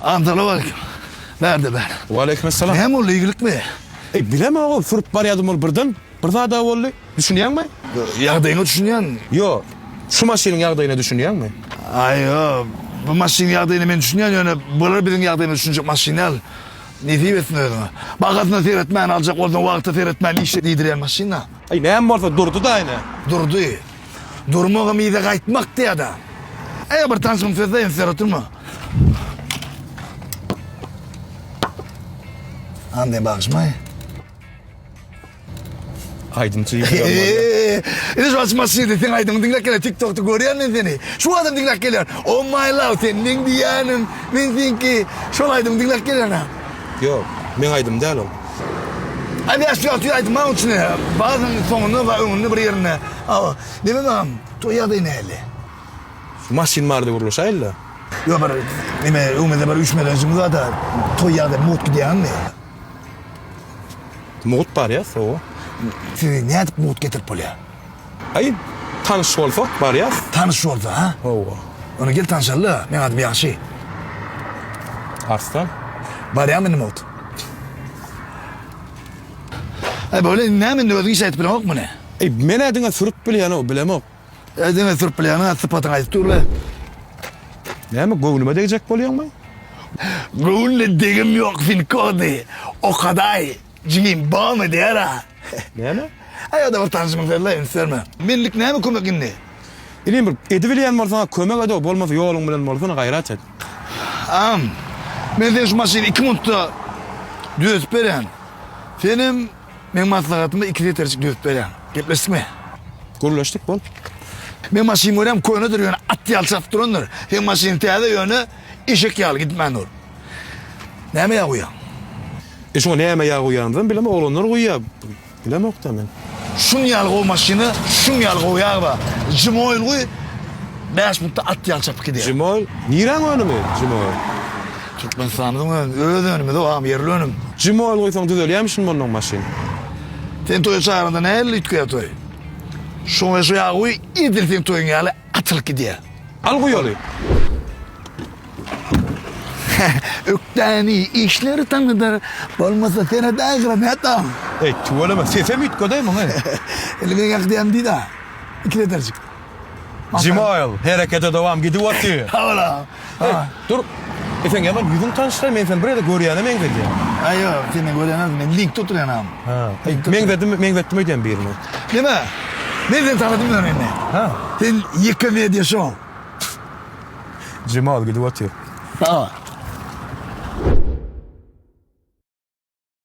Agam salowmaleýkim. Bärde bär. Waleýkim essalam. Näme boldy ýiglikmi? Eý bilemok ol sürüp barýadym ol birden bir zada boldy. Düşünýäňmi? Ýagdaýyňa düşünýän. Ýo. Şu maşynyň ýagdaýyna düşünýäňmi? Aý ýo. Bu maşynyň ýagdaýyna men düşünýän ýöne bular biziň ýagdaýymyza düşünjek maşyn däl. Nesip etsin özüňe. Bahasyna seretmän aljak bolsaň wagta seretmän işle diýdirýän maşyn-da. Aý näme bolsa durdy-da ine. Durdy. Durmagam yza gaýtmak diýýär-dä. Eý bir tanşymyň sözi-de üns berip oturma. Andy bagyşmaý. Aýdymçy ýigit bolýar. Ine şu açma şeýle seň aýdymyňy diňläp gelýän TikTokda görýän men seni. Şu adam diňläp gelýän. Oh my love sen meň diýýänim, men seňki. Şol aýdymy diňläp gelýän ha. Ýok, meň aýdym däl ol. Aý bäş ýa tüý aýdym bar içinde. Bazyň soňunda we öňünde bir ýerinde. Awa, neme bagam, toý ýagdaýy nähili? Şu maşyn barada gürleşäýeli-le. Ýok bir neme öňümizde bir üýşmeleňjimiz bar-da, toý ýagdaýy mugt gidýänmi? Mugt barýas, hawa. Sizi nädip mugt getirip bolýar? Aý, tanyş bolsak barýas. Tanyş bolsa, ha? Hawa. Onda gel tanşaly-la, meň adym Ýagşy. Arslan. Barýarmy indi mugt? Aý, bolýa, indi näme indi özüň iş aýdyp bileňokmy muny? Aý, men-ä diňe sürüp bilýän-ow, bilemok. Aý, diňe sürüp bilýäniň-ä sypatyňy aýdyp dur-la. Näme, göwnüme degjek bolýaňmy? Göwnüne degim ýok, fin kody. Okadaý, jigim, bormy diýer-ä. Näme? Aý, o-da bir tanşymyň sözi-le, üns berme. Menlik näme kömek indi? Inim, bir edibilýän bolsaň-a kömek ed-ow, bolmasa ýoluň bilen bolsana, gaýrat et. Agam, men seni şu maşyny iki minutda düzetip berýän. Senem meň maslahatyma iki setirjik düzüp berýäň. Gepleşdikmi? Gürleşdik, bol. Meň maşynym görýäň könedir, ýöne at ýaly çapyp durandyr. Seň maşynyň täze, ýöne eşek ýaly gitmän dur. Näme ýag guýýaň? E şuňa näme ýag guýýanymyzam bilemok, oglanlar guýýar. Bilemok-da men. Şuň ýaly gowy maşyna, şuň ýaly gowy ýag bar. Jimoil guý, bäş minutda at ýaly çapyp gidýär. Jimoil? Niräň önümi Jimoil? Türkmenistanymyzyň önümi, öz önümiz o agam, ýerli önüm. Jimoil guýsaň düzelýärmişin mundan maşyn? Seni toýa çagyranda nähili üýtgeýär toý? Şoňa şu ýagy guý, edil seň toýuň ýaly atylyp gidýär. Al guýaly. Ökdäni işleri tanydyr, bolmasa seret aýgyra nätam. Eý, tüweleme, sesem üýtgedeý muň eý. Indi meň ýaňky diýýänim diý-dä, ikileterjik. Jimoil, herekete dowam, gidip otyr. Hawa-la. Eý, dur. E seň ýaman ýüzüň tanyşlaý, men seni bir ýerde görýäne meňzedýän. Aý, ýok, sen meni görýäňiz, men linkde oturýan agam. Ha, meňzedim, meňzetdim öýdýän birine. Neme? Men seni tanadym ýöne indi. Ha. Sen ýeke media şow. Jemal gidip otyr. Sag.